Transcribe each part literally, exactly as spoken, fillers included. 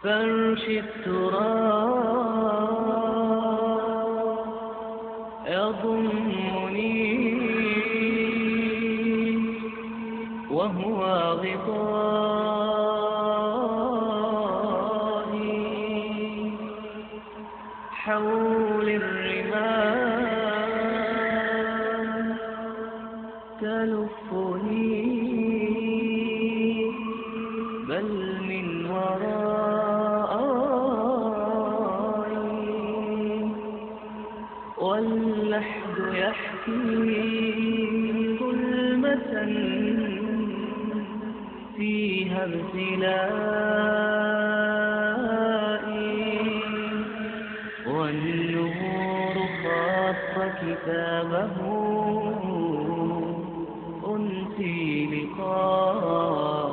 فرش التراب يضمني وهو غطائي، حولي الرمال تلفني، بل من ورائي واللحد يحكي ظلمة فيها ابتلائي، والنور خط كتابه أنسي لقائي،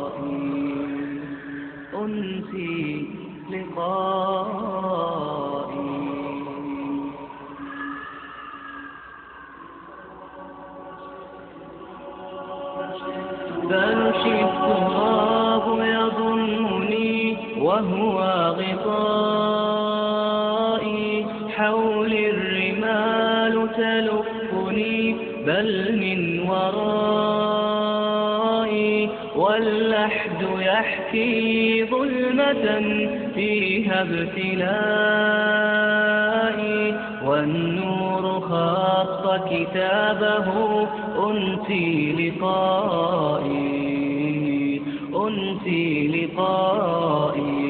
أنسي لقائي. فرش التراب يضمني وهو غطائي، حولي الرمال تلفني، بل من ورائي واللحد يحكي ظلمة فيها ابتلائي، والنور خط كتابه أنسي لقائي، أنسي لقائي.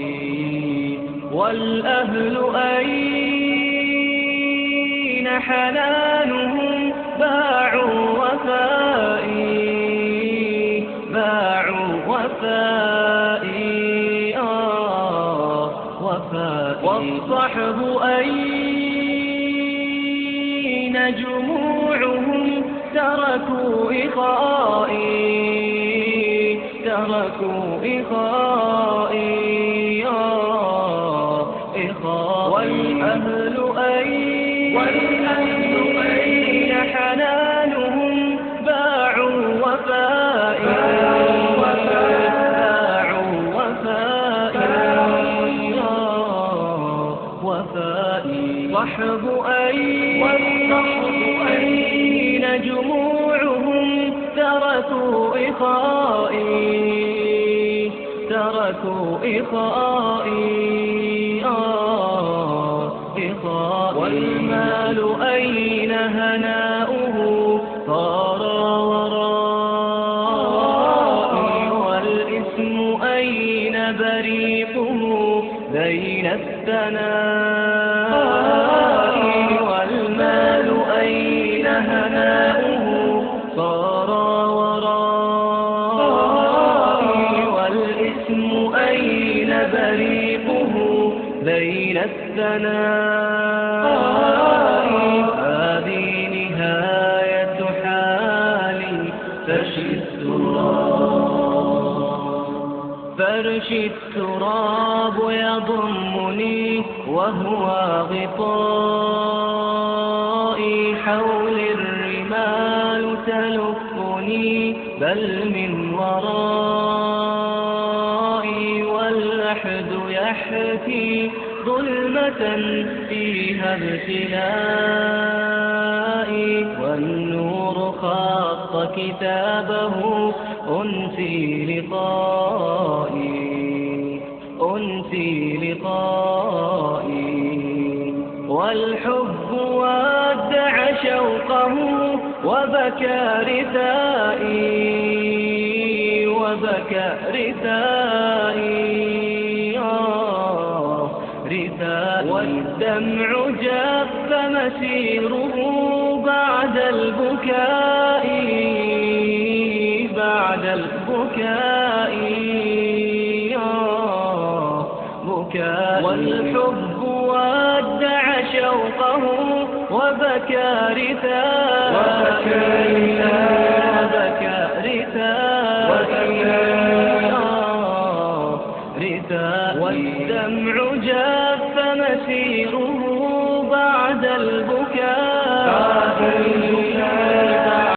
والأهل أين حنانهم؟ باعوا وفائي، باعوا وفائي، آه، وفائي. والصحب أين جموعهم؟ تركوا إخائي، تركوا إخائي، آه، إخائي. والأهل أين، والأهل أين حنانهم؟ باعوا وفائي، باعوا وفائي، آه، وفائي. صحب أين، والصحب أين جموعهم؟ تركوا إخائي، تركوا إخائي، آه، إخائي. والمال أين هناؤه؟ صار ورائي. والاسم أين بريقه؟ بين الثناء. والمال أين هناؤه؟ صار ورائي. والاسم أين بريقه؟ بين الثناء. هذه نهاية حالي، فرش التراب. فرش التراب يضمني وهو غطائي، حولي الرمال تلفني، بل من ورائي واللحد يحكي ظلمة فيها ابتلائي، والنور خط كتابه أنسي لقائي، أنسي لقائي. والحب ودع شوقه وبكى رثائي، وبكى رثائي، آه، رثائي. والدمع جف مسيره بعد البكاء، بعد البكاء، آه، بكاء. والحب ودع شوقه وبكى رثائي، وبكى